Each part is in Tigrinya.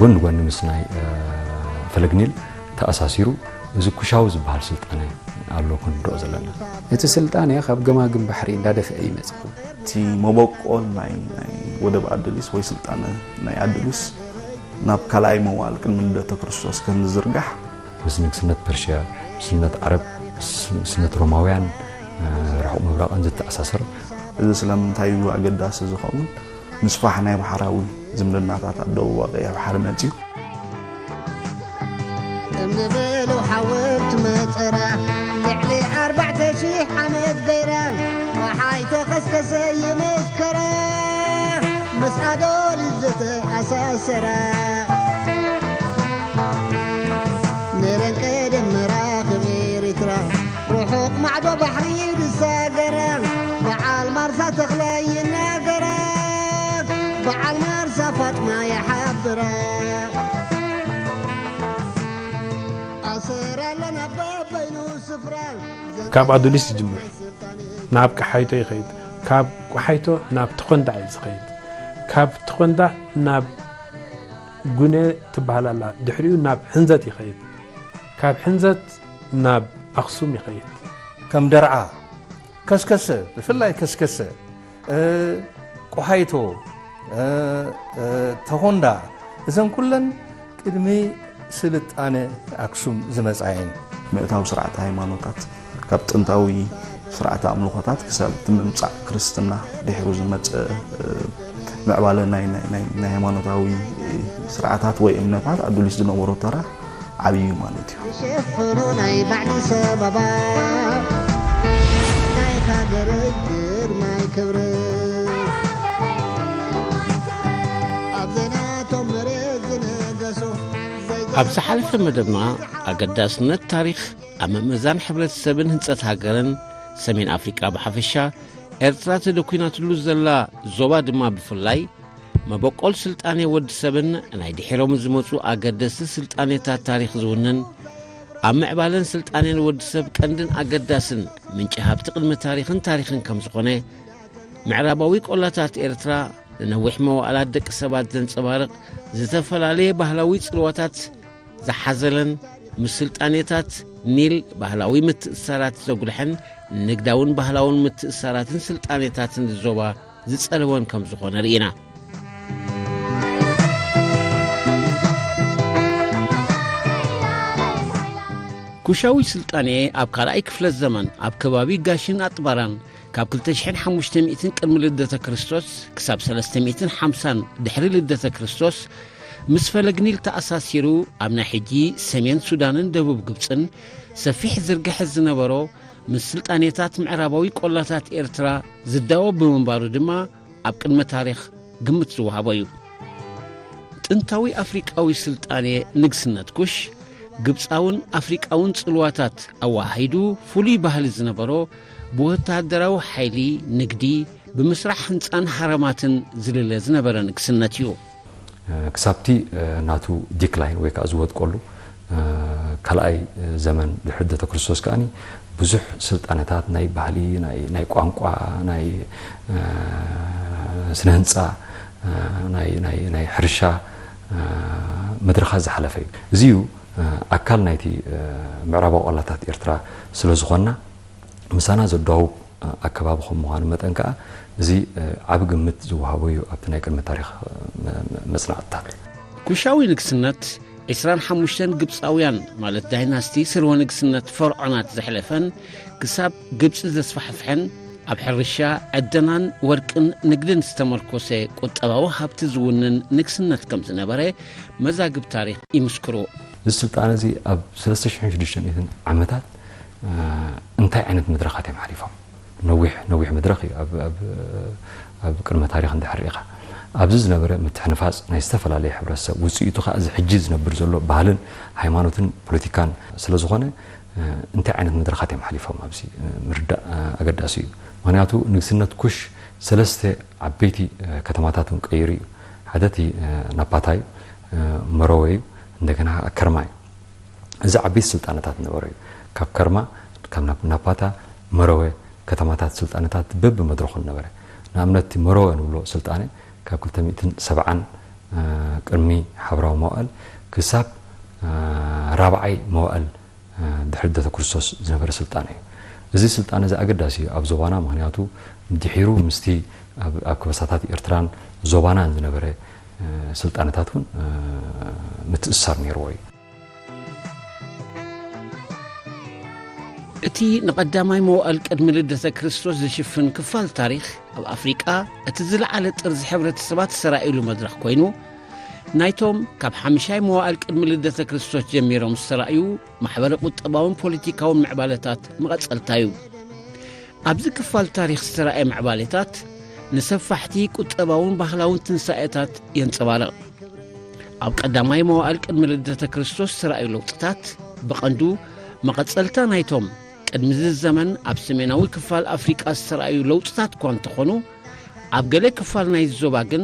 ጎኒ ጎኒ ምስ ናይ ፈለግ ኒል ተኣሳሲሩ እዚ ኩሻዊ ዝበሃል ስልጣነ ኣሎ ክንርድኦ ዘለና። እቲ ስልጣነ ካብ ገማግም ባሕሪ እንዳደፍአ እዩ መጺኡ። እቲ መበቆል ናይ ወደብ ኣዱሊስ ወይ ስልጣነ ናይ ኣዱሊስ ናብ ካልኣይ መዋእል ቅድሚ ልደተ ክርስቶስ ከም ዝዝርጋሕ፣ ምስ ንግስነት ፐርሽያ፣ ንግስነት ዓረብ፣ ንግስነት ሮማውያን፣ ርሑቕ ምብራቕን ዝተኣሳሰር። እዚ ስለምንታይ እዩ ኣገዳሲ ዝኸውን? ምስፋሕ ናይ ባሕራዊ ዝምድናታት ኣብ ደቡባዊ ቀይሕ ባሕሪ መጺኡ። እምኒ ብልው ሓወብቲ መጸራ ልዕሊ ኣርባዕተ ሽሕ ዓመት ገይራ፣ ወሓይ ተኸስከሰ ይምስከራ፣ ምስ ኣዶሊስ ዝተኣሳሰራ። ነረን ቀደም መራኽብ ኤርትራ፣ ርሑቕ ማዕዶ ባሕሪ ዝሳገራ፣ በዓል ማርሳ ተኽለ ይናገራ፣ በዓል ማርሳ ፋጥማ ይሓብራ። ኣሰር ኣለና በበይኑ ስፍራ። ካብ ኣዱሊስ ይጅምር፣ ናብ ቀሓይቶ ይኸይድ፣ ካብ ቀሓይቶ ናብ ተኾንዳ እዩ ዝኸይድ፣ ካብ ተኾንዳ ናብ ጉነ ትበሃል ኣላ፣ ድሕሪኡ ናብ ሕንዘት ይኸይድ፣ ካብ ሕንዘት ናብ ኣኽሱም ይኸይድ። ከም ደርዓ፣ ከስከሰ፣ ብፍላይ ከስከሰ፣ እ፣ ቆሓይቶ፣ እ፣ እ፣ ተኾንዳ፣ እዘን ኩለን ቅድሚ ስልጣነ ኣክሱም ዝመጻ እየን። ምእታው ስርዓተ ሃይማኖታት፣ ካብ ጥንታዊ ስርዓተ ኣምልኾታት ክሳብ እቲ ምምጻእ ክርስትና ድሒሩ ዝመጸ፣ እ፣ ምዕባለ ናይ፣ ናይ፣ ናይ፣ ናይ ሃይማኖታዊ ስርዓታት ወይ እምነታት ኣዱሊስ ዝነበሮ ተራ ዓብዪ እዩ ማለት እዩ። ይሸፍኑ ናይ ባዕዲ ሰበባ፣ ናይ ሃገር ግርማይ ክብሪ፣ ኣብ ዘናቶም መሬት ዝነገሱ፣ ኣብ ዝሓለፈ መደብና ኣገዳስነት ታሪኽ ኣብ ምምእዛን ሕብረተሰብን ህንጸት ሃገርን ሰሜን ኣፍሪቃ ብሓፈሻ፣ ኤርትራ ተደኲናትሉ ዘላ ዞባ ድማ ብፍላይ፣ መበቆል ስልጣኔ ወዲ ሰብን ናይ ድሒሮም ዝመጹ ኣገደስቲ ስልጣኔታት ታሪኽ ዝውንን፣ ኣብ ምዕባለን ስልጣኔን ወዲ ሰብ ቀንድን ኣገዳስን ምንጪ ሃብቲ ቅድሚ ታሪኽን ታሪኽን ከም ዝኾነ፣ ምዕራባዊ ቆላታት ኤርትራ ንነዊሕ መዋእላት ደቂ ሰባት ዘንጸባርቕ ዝተፈላለየ ባህላዊ ጽልዋታት ዝሓዘለን፣ ምስ ስልጣኔታት ኒል ባህላዊ ምትእስሳራት ዘጉልሐን ንግዳውን ባህላውን ምትእስሳራትን ስልጣኔታትን ዞባ ዝጸለወን ከም ዝኾነ ርኢና። ኩሻዊ ስልጣኔ ኣብ ካልኣይ ክፍለ ዘመን ኣብ ከባቢ ጋሽን ኣጥባራን ካብ ክልተ ሽሕን ሓሙሽተ ሚእትን ቅድሚ ልደተ ክርስቶስ ክሳብ ሰለስተ ሚእትን ሓምሳን ድሕሪ ልደተ ክርስቶስ ምስ ፈለግ ኒል ተኣሳሲሩ ኣብ ናይ ሕጂ ሰሜን ሱዳንን ደቡብ ግብጽን ሰፊሕ ዝርግሐት ዝነበሮ ምስ ስልጣኔታት ምዕራባዊ ቆላታት ኤርትራ ዝዳወብ ብምንባሩ ድማ ኣብ ቅድመ ታሪኽ ግምት ዝወሃቦ እዩ። ጥንታዊ ኣፍሪቃዊ ስልጣኔ ንግስነት ኩሽ ግብጻውን ኣፍሪቃውን ጽልዋታት ኣወሃሂዱ ፍሉይ ባህሊ ዝነበሮ ብወተሃደራዊ ሓይሊ፣ ንግዲ፣ ብምስራሕ ህንጻን ሃረማትን ዝልለ ዝነበረ ንግስነት እዩ። ክሳብቲ ናቱ ዲክላይን ወይ ከዓ ዝወድቀሉ ካልኣይ ዘመን ድሕሪ ልደተ ክርስቶስ ከኣኒ ብዙሕ ስልጣነታት ናይ ባህሊ፣ ናይ ቋንቋ፣ ናይ ስነ ህንፃ፣ ናይ ሕርሻ መድረኻት ዝሓለፈ እዩ። እዚ እዩ ኣካል ናይቲ ምዕራባዊ ቆላታት ኤርትራ ስለ ዝኾንና ምሳና ዘዳውብ ኣከባቢ ከም ምዃኑ መጠን ከኣ እዚ ዓቢ ግምት ዝወሃቦ እዩ ኣብቲ ናይ ቅድመ ታሪኽ መጽናዕትታት። ኩሻዊ ንግስነት ዒስራን ሓሙሽተን ግብጻውያን ማለት ዳይናስቲ ስርወ ንግስነት ፈርዖናት ዘሕለፈን ክሳብ ግብጺ ዘስፋሕፍሐን ኣብ ሕርሻ፣ ዕደናን ወርቅን ንግድን ዝተመርኮሰ ቁጠባዊ ሃብቲ ዝውንን ንግስነት ከም ዝነበረ መዛግብ ታሪኽ ይምስክሩ። እዚ ስልጣነ እዚ ኣብ ሰለስተ ሽሕን ሽዱሽተ ሚእትን ዓመታት እንታይ ዓይነት መድረኻት እዮም ሓሊፎም? ነዊሕ ነዊሕ መድረኽ እዩ ኣብ ቅድመ ታሪኽ እንድሕር ርኢኻ ኣብዚ ዝነበረ ምትሕንፋፅ ናይ ዝተፈላለየ ሕብረተሰብ ውፅኢቱ ከዓ እዚ ሕጂ ዝነብር ዘሎ ባህልን ሃይማኖትን ፖለቲካን ስለዝኾነ እንታይ ዓይነት መድረኻት እዮም ሓሊፎም ኣብዚ ምርዳእ ኣገዳሲ እዩ። ምክንያቱ ንግስነት ኩሽ ሰለስተ ዓበይቲ ከተማታት እውን ቀይሩ እዩ። ሓደ እቲ ናፓታ እዩ፣ መረወ እዩ፣ እንደገና ከርማ እዩ። እዚ ዓበይቲ ስልጣነታት ነበረ እዩ። ካብ ከርማ፣ ካብ ናፓታ፣ መረወ ከተማታት ስልጣነታት በብመድረኹ ነበረ። ንኣብነት እቲ መረወ ንብሎ ስልጣነ ካብ ክልተ ሚእትን ሰብዓን ቅድሚ ሓበራዊ መዋእል ክሳብ ራብዓይ መዋእል ድሕሪ ልደተ ክርስቶስ ዝነበረ ስልጣነ እዩ። እዚ ስልጣነ እዚ ኣገዳሲ እዩ ኣብ ዞባና፣ ምኽንያቱ ድሒሩ ምስቲ ኣብ ከበሳታት ኤርትራን ዞባናን ዝነበረ ስልጣነታት እውን ምትእስሳር ነይርዎ እዩ። እቲ ንቐዳማይ መዋእል ቅድሚ ልደተ ክርስቶስ ዝሽፍን ክፋል ታሪኽ፣ ኣብ ኣፍሪቃ እቲ ዝለዓለ ጥርዚ ሕብረተሰባት ዝተራእየሉ መድረኽ ኮይኑ፣ ናይቶም ካብ ሓምሻይ መዋእል ቅድሚ ልደተ ክርስቶስ ጀሚሮም ዝተራእዩ ማሕበረ ቁጠባውን ፖለቲካውን ምዕባለታት መቐጸልታ እዩ። ኣብዚ ክፋል ታሪኽ ዝተራእየ ምዕባለታት ንሰፋሕቲ ቁጠባውን ባህላውን ትንሳኤታት የንጸባርቕ። ኣብ ቀዳማይ መዋእል ቅድሚ ልደተ ክርስቶስ ዝተራእዩ ለውጥታት ብቐንዱ መቐጸልታ ናይቶም ቅድሚ እዚ ዘመን ኣብ ሰሜናዊ ክፋል ኣፍሪቃ ዝተራእዩ ለውጥታት እኳ እንተኾኑ፣ ኣብ ገለ ክፋል ናይዚ ዞባ ግን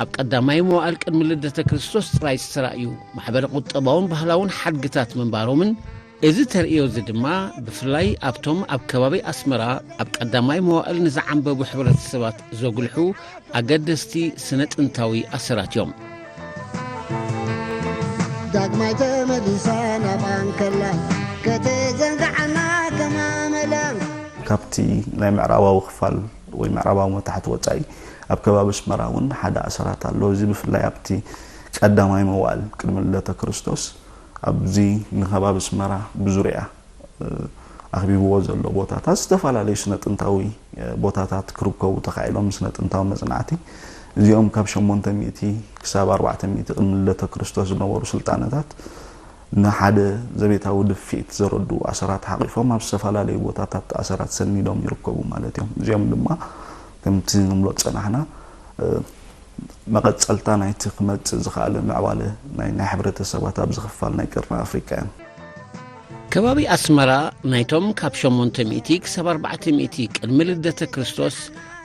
ኣብ ቀዳማይ መዋእል ቅድሚ ልደተ ክርስቶስ ጥራይ ዝተራእዩ ማሕበረ ቁጠባውን ባህላውን ሓድግታት ምንባሮምን፣ እዚ ተርእዮ እዚ ድማ ብፍላይ ኣብቶም ኣብ ከባቢ ኣስመራ ኣብ ቀዳማይ መዋእል ንዝዓንበቡ ሕብረተሰባት ዘጉልሑ ኣገደስቲ ስነ ጥንታዊ ኣሰራት እዮም። ዳግማይ ተመሊሳ ናብ ኣንከላ ከተዘንግዓና ከማመላ። ካብቲ ናይ ምዕራባዊ ክፋል ወይ ምዕራባዊ መታሕቲ ወጻኢ ኣብ ከባቢ ኣስመራ እውን ሓደ ኣሰራት ኣሎ። እዚ ብፍላይ ኣብቲ ቀዳማይ መዋእል ቅድሚ ልደተ ክርስቶስ ኣብዚ ንከባቢ ኣስመራ ብዙርያ ኣኽቢብዎ ዘሎ ቦታታት ዝተፈላለዩ ስነ ጥንታዊ ቦታታት ክርከቡ ተኻኢሎም። ስነ ጥንታዊ መጽናዕቲ እዚኦም ካብ ሸሞንተ ሚእቲ ክሳብ ኣርባዕተ ሚእቲ ቅድሚ ልደተ ክርስቶስ ዝነበሩ ስልጣነታት ንሓደ ዘቤታዊ ድፍኢት ዘረድኡ ኣሰራት ሓቒፎም ኣብ ዝተፈላለዩ ቦታታት ኣሰራት ሰኒዶም ይርከቡ ማለት እዮም። እዚኦም ድማ ከምቲ ንብሎ ዝጸናሕና መቐጸልታ ናይቲ ክመጽእ ዝኸኣለ ምዕባለ ናይ ናይ ሕብረተሰባት ኣብዚ ክፋል ናይ ቀርኒ ኣፍሪቃ እዮም። ከባቢ ኣስመራ ናይቶም ካብ ሸሞንተ ሚእቲ ክሳብ ኣርባዕተ ሚእቲ ቅድሚ ልደተ ክርስቶስ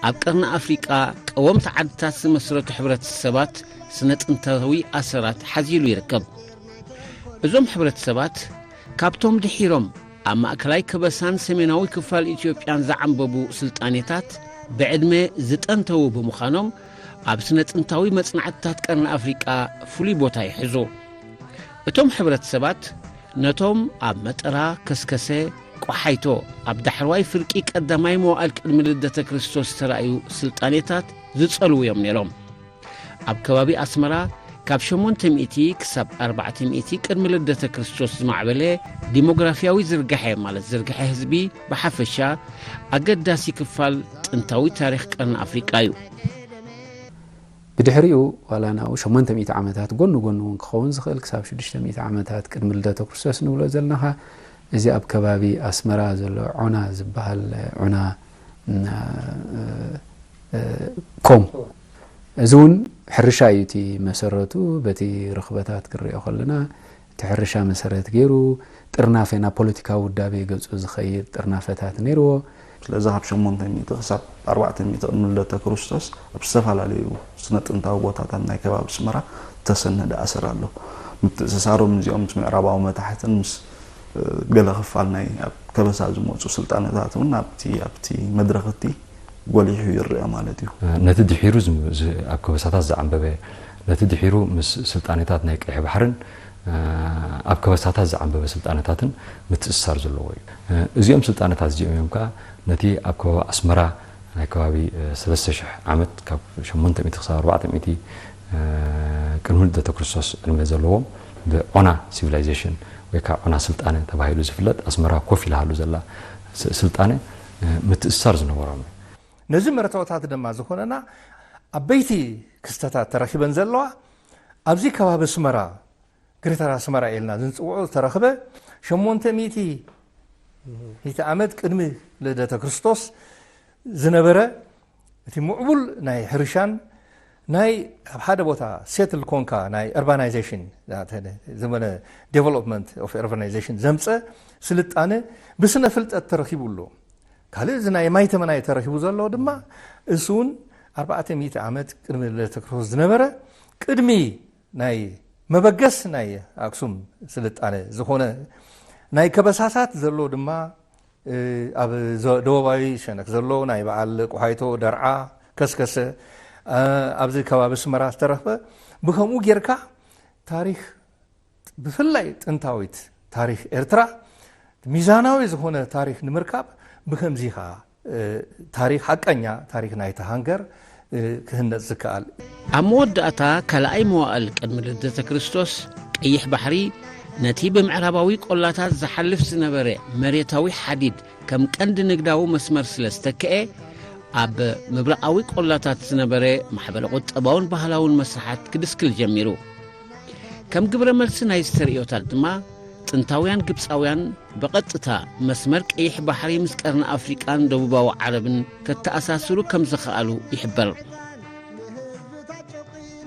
ኣብ ቀርኒ ኣፍሪቃ ቀወምቲ ዓድታት ዝመስረቱ ሕብረተሰባት ስነ ጥንታዊ ኣሰራት ሓዚሉ ይርከብ። እዞም ሕብረተሰባት ካብቶም ድሒሮም ኣብ ማእከላይ ከበሳን ሰሜናዊ ክፋል ኢትዮጵያን ዝዓንበቡ ስልጣኔታት ብዕድመ ዝጠንተዉ ብምዃኖም ኣብ ስነ ጥንታዊ መጽናዕትታት ቀርኒ ኣፍሪቃ ፍሉይ ቦታ ይሕዙ። እቶም ሕብረተሰባት ነቶም ኣብ መጠራ፣ ከስከሰ፣ ቆሓይቶ ኣብ ዳሕረዋይ ፍርቂ ቀዳማይ መዋእል ቅድሚ ልደተ ክርስቶስ ዝተራእዩ ስልጣኔታት ዝጸልዉ እዮም ነይሮም። ኣብ ከባቢ ኣስመራ ካብ ሸሞንተ ሚእቲ ክሳብ ኣርባዕተ ሚእቲ ቅድሚ ልደተ ክርስቶስ ዝማዕበለ ዲሞግራፊያዊ ዝርጋሐ ማለት ዝርጋሐ ህዝቢ ብሓፈሻ ኣገዳሲ ክፋል ጥንታዊ ታሪኽ ቀርኒ ኣፍሪቃ እዩ። ብድሕሪኡ ዋላ ናብኡ ሸሞንተ ሚእቲ ዓመታት ጎኒ ጎኒ እውን ክኸውን ዝኽእል ክሳብ ሽዱሽተ ሚእቲ ዓመታት ቅድሚ ልደተ ክርስቶስ ንብሎ ዘለናኻ እዚ ኣብ ከባቢ ኣስመራ ዘሎ ዖና ዝበሃል ዑና ኮም እዚ እውን ሕርሻ እዩ እቲ መሰረቱ። በቲ ርኽበታት ክንሪኦ ከለና እቲ ሕርሻ መሰረት ገይሩ ጥርናፈ ናብ ፖለቲካዊ ውዳቤ ገፁ ዝኸይድ ጥርናፈታት ነይርዎ። ስለዚ ካብ ሸሞንተ ሚእቲ ክሳብ ኣርባዕተ ሚእቲ ቅድሚ ልደተ ክርስቶስ ኣብ ዝተፈላለዩ ስነ ጥንታዊ ቦታታት ናይ ከባቢ ኣስመራ ዝተሰነደ ኣሰር ኣሎ። ምትእስሳሮም እዚኦም ምስ ምዕራባዊ መታሕትን ምስ ገለ ክፋል ናይ ኣብ ከበሳ ዝመፁ ስልጣነታት እውን ኣብቲ ኣብቲ መድረኽ እቲ ጎሊሑ ይረአ ማለት እዩ። ነቲ ድሒሩ ኣብ ከበሳታት ዝዓንበበ፣ ነቲ ድሒሩ ምስ ስልጣነታት ናይ ቀይሕ ባሕርን ኣብ ከበሳታት ዝዓንበበ ስልጣነታትን ምትእስሳር ዘለዎ እዩ። እዚኦም ስልጣነታት እዚኦም እዮም ከኣ ነቲ ኣብ ከባቢ ኣስመራ ናይ ከባቢ ሰለስተ ሽሕ ዓመት ካብ ሸሞንተ ሚእቲ ክሳብ ኣርባዕተ ሚእቲ ቅድሚ ልደተ ክርስቶስ ዕድመ ዘለዎም ብዖና ሲቪላይዜሽን ወይ ከዓ ዖና ስልጣነ ተባሂሉ ዝፍለጥ ኣስመራ ኮፍ ኢላሃሉ ዘላ ስልጣነ ምትእስሳር ዝነበሮም እዩ። ነዚ መርትዖታት ድማ ዝኾነና ዓበይቲ ክስተታት ተረኺበን ዘለዋ ኣብዚ ከባቢ ኣስመራ ግሬተር ኣስመራ ኢልና ዝንፅውዖ ዝተረኽበ ሸሞንተ ሚእቲ ሚእቲ ዓመት ቅድሚ ልደተ ክርስቶስ ዝነበረ እቲ ምዕቡል ናይ ሕርሻን ናይ ኣብ ሓደ ቦታ ሴትል ኮንካ ናይ urbanization ዘመነ development of urbanization ዘምፀ ስልጣነ ብስነ ፍልጠት ተረኪቡ ኣሎ። ካልእ እዚ ናይ ማይ ተመናይ ተረኪቡ ዘሎ ድማ እሱ እውን ኣርባዕተ ሚእቲ ዓመት ቅድሚ ልደተ ክርስቶስ ዝነበረ ቅድሚ ናይ መበገስ ናይ ኣክሱም ስልጣነ ዝኾነ ናይ ከበሳታት ዘሎ ድማ ኣብ ደቡባዊ ሸነክ ዘሎ ናይ በዓል ቆሓይቶ ደርዓ ከስከሰ ኣብዚ ከባቢ ኣስመራ ዝተረኽበ፣ ብከምኡ ጌርካ ታሪኽ፣ ብፍላይ ጥንታዊት ታሪኽ ኤርትራ፣ ሚዛናዊ ዝኾነ ታሪኽ ንምርካብ ብከምዚ ኢኻ ታሪኽ፣ ሓቀኛ ታሪኽ ናይቲ ሃንገር ክህነጽ ዝከኣል። ኣብ መወዳእታ ካልኣይ መዋእል ቅድሚ ልደተ ክርስቶስ፣ ቀይሕ ባሕሪ ነቲ ብምዕራባዊ ቆላታት ዝሓልፍ ዝነበረ መሬታዊ ሓዲድ ከም ቀንዲ ንግዳዊ መስመር ስለ ዝተክአ፣ ኣብ ምብራቓዊ ቆላታት ዝነበረ ማሕበረ ቁጠባውን ባህላውን መስርሓት ክድስክል ጀሚሩ። ከም ግብረ መልሲ ናይዚ ተርእዮታት ድማ፣ ጥንታውያን ግብጻውያን ብቐጥታ መስመር ቀይሕ ባሕሪ ምስ ቀርኒ ኣፍሪቃን ደቡባዊ ዓረብን ከተኣሳስሩ ከም ዝኸኣሉ ይሕበር።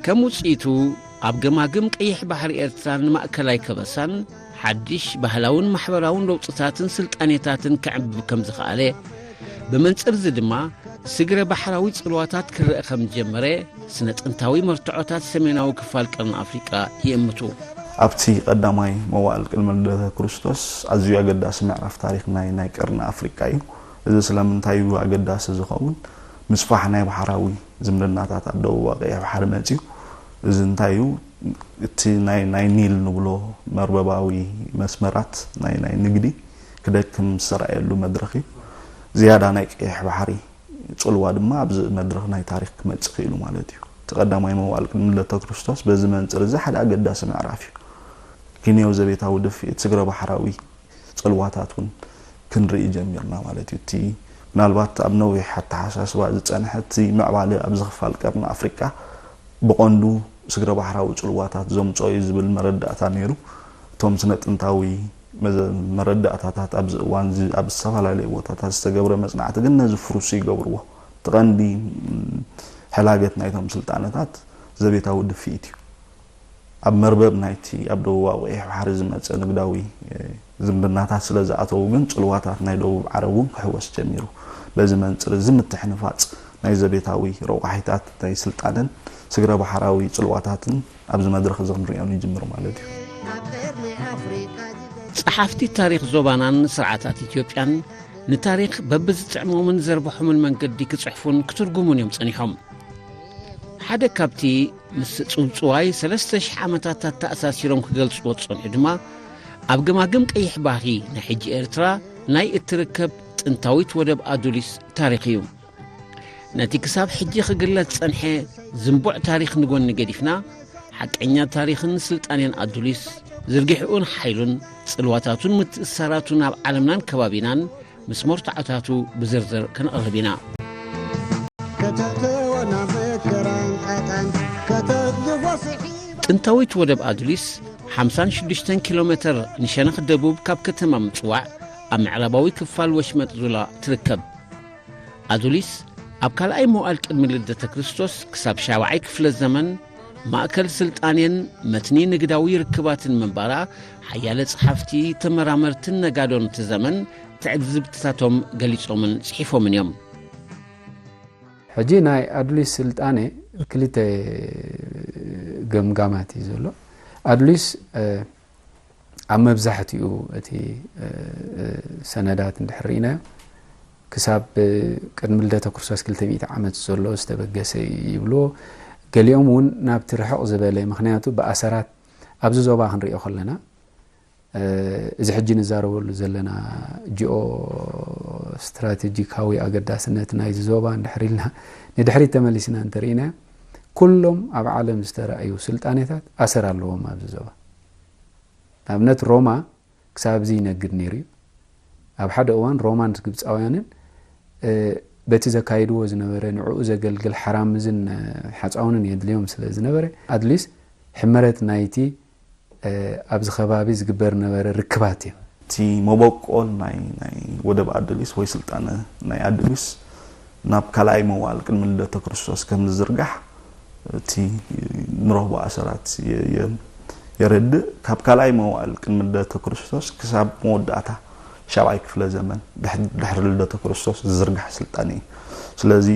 ከም ውጽኢቱ፣ ኣብ ገማግም ቀይሕ ባሕሪ ኤርትራን ማእከላይ ከበሳን ሓድሽ ባህላውን ማሕበራውን ለውጥታትን ስልጣኔታትን ከዕብብ ከም ዝኸኣለ፣ ብመንጽር እዚ ድማ ስግረ ባሕራዊ ጽልዋታት ክረአ ከም ዝጀመረ ስነ ጥንታዊ መርትዖታት ሰሜናዊ ክፋል ቀርኒ ኣፍሪቃ ይእምቱ። ኣብቲ ቀዳማይ መዋእል ቅድሚ ልደተ ክርስቶስ ኣዝዩ ኣገዳሲ ምዕራፍ ታሪኽ ናይ ናይ ቀርኒ ኣፍሪቃ እዩ። እዚ ስለምንታይ እዩ ኣገዳሲ ዝኸውን? ምስፋሕ ናይ ባሕራዊ ዝምድናታት ኣብ ደቡብ ቀይሕ ባሕሪ መጺኡ። እዚ እንታይ እዩ? እቲ ናይ ናይ ኒል ንብሎ መርበባዊ መስመራት ናይ ናይ ንግዲ ክደክም ዝተራእየሉ መድረኽ እዩ። ዝያዳ ናይ ቀይሕ ባሕሪ ጽልዋ ድማ ኣብዚ መድረኽ ናይ ታሪኽ ክመጽእ ክኢሉ ማለት እዩ። እቲ ቀዳማይ መዋእል ቅድሚ ልደተ ክርስቶስ በዚ መንጽር እዚ ሓደ ኣገዳሲ ምዕራፍ እዩ። ክንዮ ዘቤታዊ ድፍኢት ስግረ ባሕራዊ ጽልዋታት እውን ክንርኢ ጀሚርና ማለት እዩ። እቲ ምናልባት ኣብ ነዊሕ ኣተሓሳስባ ዝጸንሐ እቲ ምዕባለ ኣብዚ ክፋል ቀርኒ ኣፍሪቃ ብቐንዱ ስግረ ባሕራዊ ጽልዋታት ዘምጽኦ እዩ ዝብል መረዳእታ ነይሩ። እቶም ስነ ጥንታዊ መዘ- መረዳእታታት ኣብዚ እዋን እዚ ኣብ ዝተፈላለዩ ቦታታት ዝተገብረ መጽናዕቲ ግን ነዚ ፍሩስ ይገብርዎ። እቲ ቀንዲ ም፣ ሕላገት ናይቶም ስልጣነታት ዘቤታዊ ድፍኢት እዩ። ኣብ መርበብ ናይቲ ኣብ ደቡባዊ ቀይሕ ባሕሪ ዝመጸ ንግዳዊ ዝምድናታት ስለ ዝኣተዉ ግን ጽልዋታት ናይ ደቡብ ዓረብ እውን ክሕወስ ጀሚሩ። በዚ መንጽር እዚ ምትሕንፋጽ ናይ ዘቤታዊ ረቋሒታት ናይ ስልጣነን ስግረ ባሕራዊ ጽልዋታትን ኣብዚ መድረኽ እዚ ክንሪኦ ንጅምር ማለት እዩ። ጸሓፍቲ ታሪኽ ዞባናን ስርዓታት ኢትዮጵያን ንታሪኽ በብዝጥዕሞምን ዘርብሖምን መንገዲ ክጽሕፉን ክትርጉሙን እዮም ጸኒሖም። ሓደ ካብቲ ምስ ጽውጽዋይ ሰለስተ ሽሕ ዓመታት ኣተኣሳሲሮም ክገልጽዎ ዝጸንሑ ድማ፣ ኣብ ገማግም ቀይሕ ባሕሪ ናይ ሕጂ ኤርትራ ናይ እትርከብ ጥንታዊት ወደብ ኣዱሊስ ታሪኽ እዩ። ነቲ ክሳብ ሕጂ ክግለጽ ዝጸንሐ ዝንቡዕ ታሪኽ ንጎኒ ገዲፍና፣ ሓቀኛ ታሪኽን ስልጣኔን ኣዱሊስ፣ ዝርጊሕኡን ሓይሉን፣ ጽልዋታቱን ምትእስሳራቱን ኣብ ዓለምናን ከባቢናን ምስ መርትዖታቱ ብዝርዝር ከነቕርብ ኢና። ጥንታዊት ወደብ ኣዱሊስ ሓምሳን ሽዱሽተን ኪሎ ሜተር ንሸነኽ ደቡብ ካብ ከተማ ምጽዋዕ ኣብ ምዕራባዊ ክፋል ወሽመጥ ዙላ ትርከብ። ኣዱሊስ ኣብ ካልኣይ መዋእል ቅድሚ ልደተ ክርስቶስ ክሳብ ሻብዓይ ክፍለ ዘመን ማእከል ስልጣኔን መትኒ ንግዳዊ ርክባትን ምንባራ ሓያለ ጸሓፍቲ፣ ተመራመርትን ነጋዶን እቲ ዘመን ትዕዝብትታቶም ገሊጾምን ጽሒፎምን እዮም። ሕጂ ናይ ኣዱሊስ ስልጣኔ ክልተ ገምጋማት እዩ ዘሎ። ኣዱሊስ ኣብ መብዛሕትኡ እቲ ሰነዳት እንድሕር ርኢናዮ ክሳብ ቅድሚ ልደተ ክርስቶስ ክልተ ሚእቲ ዓመት ዘሎ ዝተበገሰ እዩ ይብልዎ። ገሊኦም እውን ናብቲ ርሕቕ ዝበለ፣ ምኽንያቱ ብኣሰራት ኣብዚ ዞባ ክንሪኦ ከለና እዚ ሕጂ ንዛረበሉ ዘለና ጂኦ ስትራቴጂካዊ ኣገዳስነት ናይዚ ዞባ እንድሕር ኢልና ንድሕሪት ተመሊስና እንተርኢናዮ ኩሎም ኣብ ዓለም ዝተራእዩ ስልጣኔታት ኣሰር ኣለዎም ኣብዚ ዞባ። ንኣብነት ሮማ ክሳብ እዚ ይነግድ ነይሩ እዩ። ኣብ ሓደ እዋን ሮማን ግብፃውያንን በቲ ዘካይድዎ ዝነበረ ንዕኡ ዘገልግል ሓራምዝን ሓፃውንን የድልዮም ስለ ዝነበረ ኣድሊስ ሕመረት ናይቲ ኣብዚ ከባቢ ዝግበር ነበረ ርክባት እዮም። እቲ መበቆል ናይ ናይ ወደብ ኣድሊስ ወይ ስልጣነ ናይ ኣድሊስ ናብ ካልኣይ መዋእል ቅድሚ ልደተ ክርስቶስ ከም ዝዝርጋሕ እቲ ንረኽቦ ኣሰራት የረድእ። ካብ ካልኣይ መዋእል ቅድሚ ልደተ ክርስቶስ ክሳብ መወዳእታ ሻብዓይ ክፍለ ዘመን ድሕሪ ልደተ ክርስቶስ ዝዝርጋሕ ስልጣነ እዩ። ስለዚ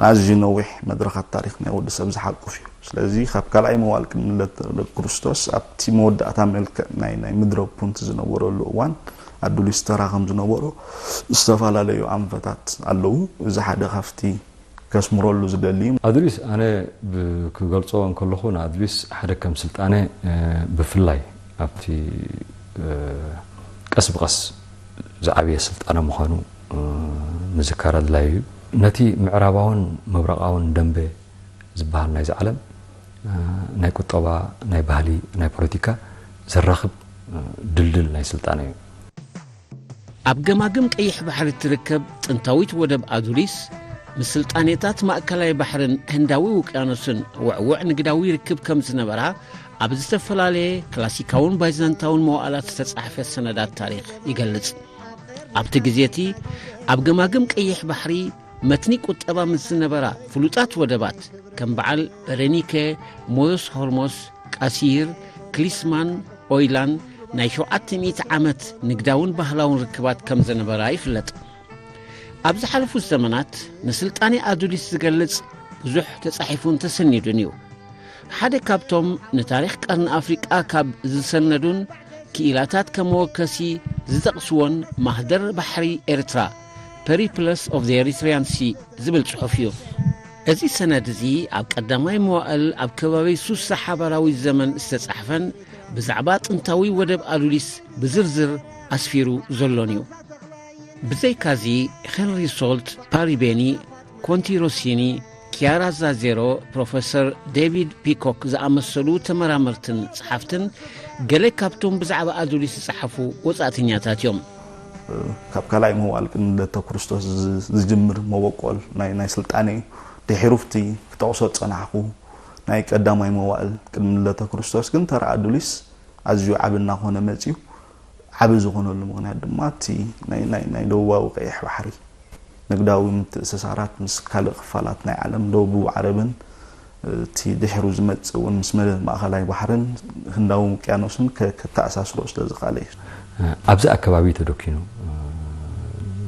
ኣዝዩ ነዊሕ መድረኻት ታሪኽ ናይ ወዲ ሰብ ዝሓቁፍ እዩ። ስለዚ ካብ ካልኣይ መዋእል ቅድሚ ልደተ ክርስቶስ ኣብቲ መወዳእታ መልክዕ ናይ ናይ ምድረ ፑንት ዝነበረሉ እዋን ኣዱሊስ ተራ ከም ዝነበሮ ዝተፈላለዩ ኣንፈታት ኣለዉ። እዚ ሓደ ካብቲ ከስምረሉ ዝደሊ እዩ። ኣዱሊስ ኣነ ብ- ክገልጾ እንከለኹ ንኣዱሊስ ሓደ ከም ስልጣነ እ፣ ብፍላይ ኣብቲ እ፣ ቀስ ብቐስ ዝዓበየ ስልጣነ ምዃኑ እ፣ ምዝካር ኣድላዩ እዩ። ነቲ ምዕራባውን ምብራቓውን ደንበ ዝበሃል ናይዚ ዓለም እ፣ ናይ ቁጠባ፣ ናይ ባህሊ፣ ናይ ፖለቲካ ዘራኽብ እ፣ ድልድል ናይ ስልጣነ እዩ። ኣብ ገማግም ቀይሕ ባሕሪ እትርከብ ጥንታዊት ወደብ ኣዱሊስ፣ ምስ ስልጣኔታት ማእከላይ ባሕርን ህንዳዊ ውቅያኖስን ውዕዉዕ ንግዳዊ ርክብ ከም ዝነበራ ኣብ ዝተፈላለየ ክላሲካውን ባይዛንታውን መዋእላት ዝተጻሕፈ ሰነዳት ታሪኽ ይገልጽ። ኣብቲ ግዜ እቲ ኣብ ገማግም ቀይሕ ባሕሪ መትኒ ቁጠባ ምስ ዝነበራ ፍሉጣት ወደባት ከም በዓል ረኒከ፣ ሞዮስ ሆርሞስ፣ ቃሲር፣ ክሊስማን፣ ኦይላን ናይ ሸውዓተ ሚእቲ ዓመት ንግዳውን ባህላውን ርክባት ከም ዝነበራ ይፍለጥ። ኣብ ዝሓለፉ ዘመናት ንስልጣኔ ኣዱሊስ ዝገልጽ ብዙሕ ተጻሒፉን ተሰኒዱን እዩ። ሓደ ካብቶም ንታሪኽ ቀርኒ ኣፍሪቃ ካብ ዝሰነዱን ክኢላታት ከም መወከሲ ዝጠቕስዎን ማህደር ባሕሪ ኤርትራ፣ Periplus of the Erythraean Sea ዝብል ጽሑፍ እዩ። እዚ ሰነድ እዚ ኣብ ቀዳማይ መዋእል ኣብ ከባቢ ሱሳ ሓባራዊ ዘመን ዝተጻሕፈን ብዛዕባ ጥንታዊ ወደብ ኣዱሊስ ብዝርዝር ኣስፊሩ ዘሎን እዩ። ብዘይካዚ ሄንሪ ሶልት፣ ፓሪ ቤኒ፣ ኮንቲ ሮሲኒ፣ ኪያራ ዛዜሮ፣ ፕሮፌሰር ዴቪድ ፒኮክ ዝኣመሰሉ ተመራመርትን ጸሓፍትን ገለ ካብቶም ብዛዕባ ኣዱሊስ ዝጸሓፉ ወጻእተኛታት እዮም። ካብ ካልኣይ መዋእል ቅድሚ ልደተ ክርስቶስ ዝ- ዝጅምር መበቆል ናይ ናይ ስልጣነ እዩ። ድሒሩ ኣብቲ ክጠቕሶ ዝጸናሕኩ ናይ ቀዳማይ መዋእል ቅድሚ ልደተ ክርስቶስ ግን ተራ ኣዱሊስ ኣዝዩ ዓቢ እናኾነ መጺኡ። ዓቢ ዝኾነሉ ምኽንያት ድማ እቲ ናይ ናይ ናይ ደቡባዊ ቀይሕ ባሕሪ ንግዳዊ ምትእስሳራት ምስ ካልእ ክፋላት ናይ ዓለም ደቡብ ዓረብን እቲ ድሕሩ ዝመጽእ እውን ምስ መደብ ማእኸላይ ባሕርን ህንዳዊ ውቅያኖስን ከ- ከተኣሳስሮ ስለ ዝኽኣለ እዩ። ኣብዚ ኣከባቢ ተደኪኑ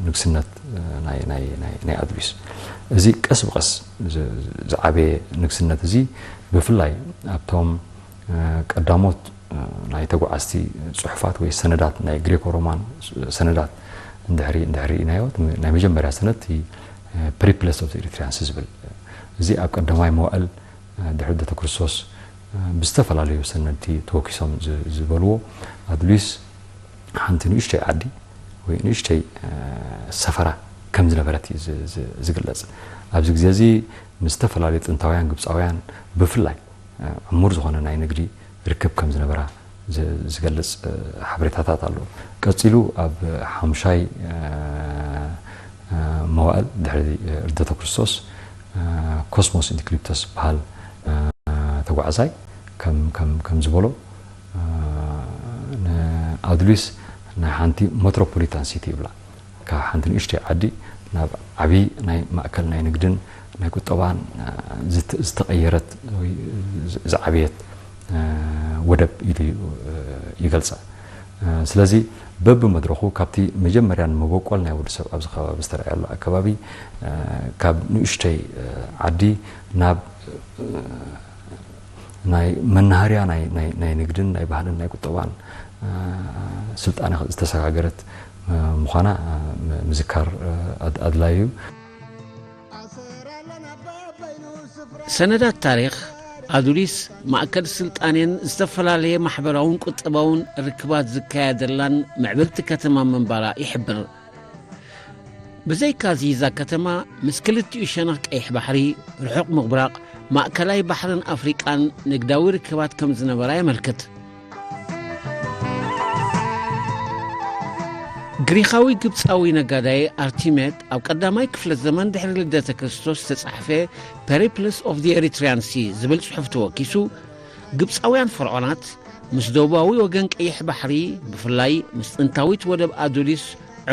ንግስነት ናይ ናይ ናይ ናይ ኣዱሊስ እዚ ቀስ ብቐስ ዝ- ዝዓበየ ንግስነት እዚ ብፍላይ ኣብቶም ቀዳሞት ናይ ተጓዓዝቲ ጽሑፋት ወይ ሰነዳት ናይ ግሪኮ ሮማን ሰነዳት እንድሕሪ እንድሕሪ ኢናዮ ናይ መጀመርያ ሰነድ እቲ Periplus of the Erythraeans ዝብል እዚ ኣብ ቀዳማይ መዋእል ድሕሪ ልደተ ክርስቶስ ብዝተፈላለዩ ሰነድቲ ተወኪሶም ዝ- ዝበልዎ ኣዱሊስ ሓንቲ ንእሽተይ ዓዲ ወይ ንእሽተይ ሰፈራ ከም ዝነበረት እዩ ዝ- ዝ- ዝግለጽ። ኣብዚ ግዜ እዚ ምስ ዝተፈላለዩ ጥንታውያን ግብጻውያን ብፍላይ ዕሙር ዝኾነ ናይ ንግዲ ርክብ ከም ዝነበራ ዝ- ዝገልጽ ሓበሬታታት ኣሎ። ቀጺሉ ኣብ ሓሙሻይ መዋእል ድሕሪ ልደተ ክርስቶስ ኮስሞስ ኢንዲክሊፕተስ ዝበሃል ተጓዓዛይ ከም ከም ከም ዝበሎ ንኣዱሊስ ናይ ሓንቲ ሜትሮፖሊታን ሲቲ ይብላ። ካብ ሓንቲ ንእሽተይ ዓዲ ናብ ዓቢ ናይ ማእከል ናይ ንግድን ናይ ቁጠባን ዝተ- ዝተቐየረት ወይ ዝ- ዝዓበየት ወደብ ኢሉ እዩ ይገልጻ። ስለዚ በብመድረኹ ካብቲ መጀመርያን መበቆል ናይ ወዲ ሰብ ኣብዚ ከባቢ ዝተረኣየሉ ኣከባቢ ካብ ንእሽተይ ዓዲ ናብ ናይ መናሃርያ ናይ ናይ ናይ ንግድን ናይ ባህልን ናይ ቁጠባን ስልጣነ ዝተሰጋገረት ምዃና ምዝካር ኣድ- ኣድላዩ እዩ። ሰነዳት ታሪኽ ኣዱሊስ ማእከል ስልጣኔን ዝተፈላለየ ማሕበራውን ቁጠባውን ርክባት ዝካየደላን ምዕብልቲ ከተማ ምንባራ ይሕብር። ብዘይካዚ እዛ ከተማ ምስ ክልቲኡ ሸነኽ ቀይሕ ባሕሪ፣ ርሑቕ ምብራቕ፣ ማእከላይ ባሕርን ኣፍሪቃን ንግዳዊ ርክባት ከም ዝነበራ የመልክት። ግሪኻዊ ግብጻዊ ነጋዳይ ኣርቲሜድ ኣብ ቀዳማይ ክፍለ ዘመን ድሕሪ ልደተ ክርስቶስ ዝተጻሕፈ Periplus of the Erythraean Sea ዝብል ጽሑፍ ተወኪሱ ግብጻውያን ፈርዖናት ምስ ደቡባዊ ወገን ቀይሕ ባሕሪ ብፍላይ ምስ ጥንታዊት ወደብ ኣዱሊስ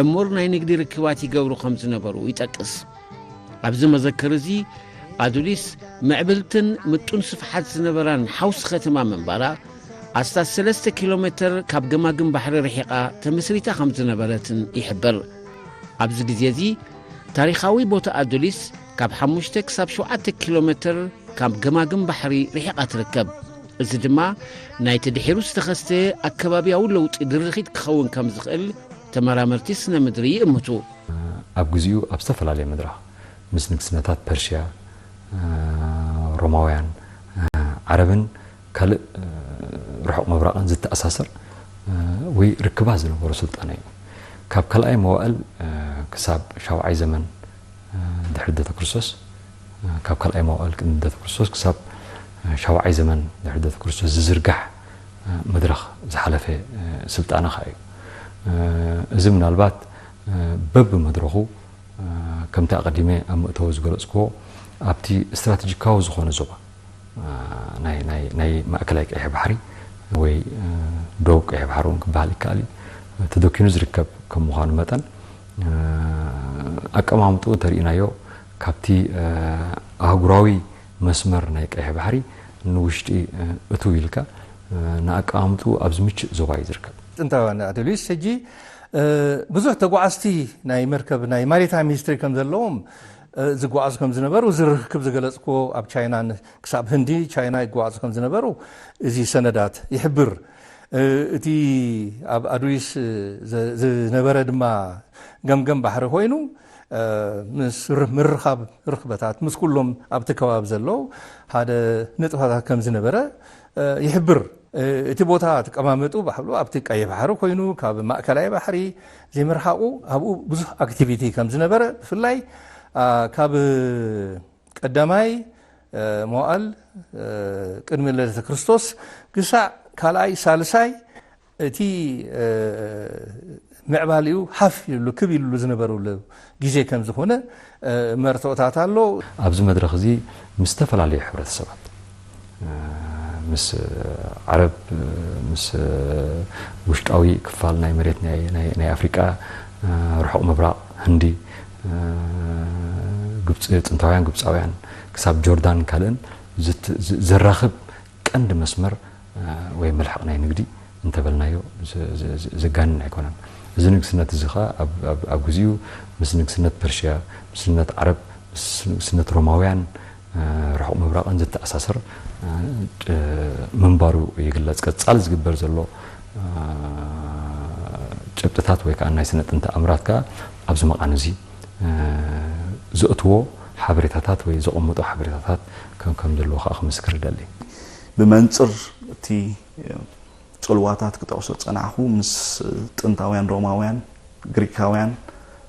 ዕሙር ናይ ንግዲ ርክባት ይገብሩ ከም ዝነበሩ ይጠቅስ። ኣብዚ መዘክር እዚ ኣዱሊስ ምዕብልትን ምጡን ስፍሓት ዝነበራን ሓውሲ ከተማ ምንባራ ኣስታት ሰለስተ ኪሎ ሜተር ካብ ገማግም ባሕሪ ርሒቓ ተመስሪታ ከም ዝነበረትን ይሕብር። ኣብዚ ግዜ እዚ ታሪኻዊ ቦታ ኣዱሊስ ካብ ሓሙሽተ ክሳብ ሸውዓተ ኪሎ ሜተር ካብ ገማግም ባሕሪ ርሒቓ ትርከብ። እዚ ድማ ናይቲ ድሒሩ ዝተኸስተ ኣከባብያዊ ለውጢ ድርኺት ክኸውን ከም ዝኽእል ተመራመርቲ ስነ ምድሪ ይእምቱ። ኣብ ግዚኡ ኣብ ዝተፈላለየ መድረኽ ምስ ንግስነታት ፐርሽያ፣ ሮማውያን፣ ዓረብን ካልእ ርሑቕ ምብራቕን ዝተኣሳሰር ወይ ርክባት ዝነበሮ ስልጣነ እዩ። ካብ ካልኣይ መዋእል ክሳብ ሻውዓይ ዘመን ድሕሪ ልደተ ክርስቶስ፣ ካብ ካልኣይ መዋእል ቅድሚ ልደተ ክርስቶስ ክሳብ ሻውዓይ ዘመን ድሕሪ ልደተ ክርስቶስ ዝዝርጋሕ መድረኽ ዝሓለፈ ስልጣነ ኸኣ እዩ። እዚ ምናልባት በብመድረኹ ከምቲ ኣቐዲመ ኣብ መእተዊ ዝገለጽክዎ ኣብቲ ስትራተጂካዊ ዝኾነ ዞባ ናይ ማእከላይ ቀይሕ ባሕሪ ወይ ዶብ ቀይሕ ባሕሪ እውን ክበሃል ይከኣል እዩ ተደኪኑ ዝርከብ ከም ምዃኑ መጠን ኣቀማምጥኡ እንተርኢናዮ ካብቲ ኣህጉራዊ መስመር ናይ ቀይሕ ባሕሪ ንውሽጢ እትው ኢልካ ንኣቀማምጥኡ ኣብ ዝምችእ ዞባ እዩ ዝርከብ። ጥንታውያን ኣደሊስ ሕጂ ብዙሕ ተጓዓዝቲ ናይ መርከብ ናይ ማሪታይም ሂስትሪ ከም ዘለዎም ዝጓዓዙ ከም ዝነበሩ እዚ ርክክብ ዝገለፅክዎ ኣብ ቻይና ክሳብ ህንዲ ቻይና ይጓዓዙ ከም ዝነበሩ እዚ ሰነዳት ይሕብር። እቲ ኣብ ኣዱሊስ ዝነበረ ድማ ገምገም ባሕሪ ኮይኑ ምስ ምርኻብ ርኽበታት ምስ ኩሎም ኣብቲ ከባቢ ዘለዉ ሓደ ንጥፋታት ከም ዝነበረ ይሕብር። እቲ ቦታ ተቀማመጡ ባሕሉ ኣብቲ ቀይሕ ባሕሪ ኮይኑ ካብ ማእከላይ ባሕሪ ዘይምርሓቁ ኣብኡ ብዙሕ ኣክቲቪቲ ከም ዝነበረ ብፍላይ ካብ ቀዳማይ መዋእል ቅድሚ ልደተ ክርስቶስ ክሳዕ ካልኣይ ሳልሳይ እቲ ምዕባሊኡ ሓፍ ኢሉ ክብ ኢሉ ዝነበረሉ ግዜ ከም ዝኾነ መርትኦታት ኣሎ። ኣብዚ መድረኽ እዚ ምስ ዝተፈላለዩ ሕብረተሰባት ምስ ዓረብ ምስ ውሽጣዊ ክፋል ናይ መሬት ናይ ኣፍሪቃ ርሑቕ ምብራቕ ህንዲ ግብፂ ጥንታውያን ግብፃውያን ክሳብ ጆርዳን ካልእን ዘራኽብ ቀንዲ መስመር ወይ መልሕቕ ናይ ንግዲ እንተበልናዮ ዘጋንን ኣይኮነን። እዚ ንግስነት እዚ ኸዓ ኣብ ግዜኡ ምስ ንግስነት ፐርሽያ፣ ምስ ንግስነት ዓረብ፣ ምስ ንግስነት ሮማውያን ርሑቕ ምብራቕን ዝተኣሳሰር ምንባሩ ይግለጽ። ቀጻሊ ዝግበር ዘሎ ጭብጥታት ወይ ከዓ ናይ ስነ ጥንቲ ኣምራት ከዓ ኣብዚ መቓን እዚ ዘእትዎ ሓበሬታታት ወይ ዘቐምጦ ሓበሬታታት ከም ከም ዘለዎ ከዓ ክምስክር ይደሊ። ብመንፅር እቲ ፅልዋታት ክጠቕሶ ዝፀናሕኹ ምስ ጥንታውያን ሮማውያን፣ ግሪካውያን፣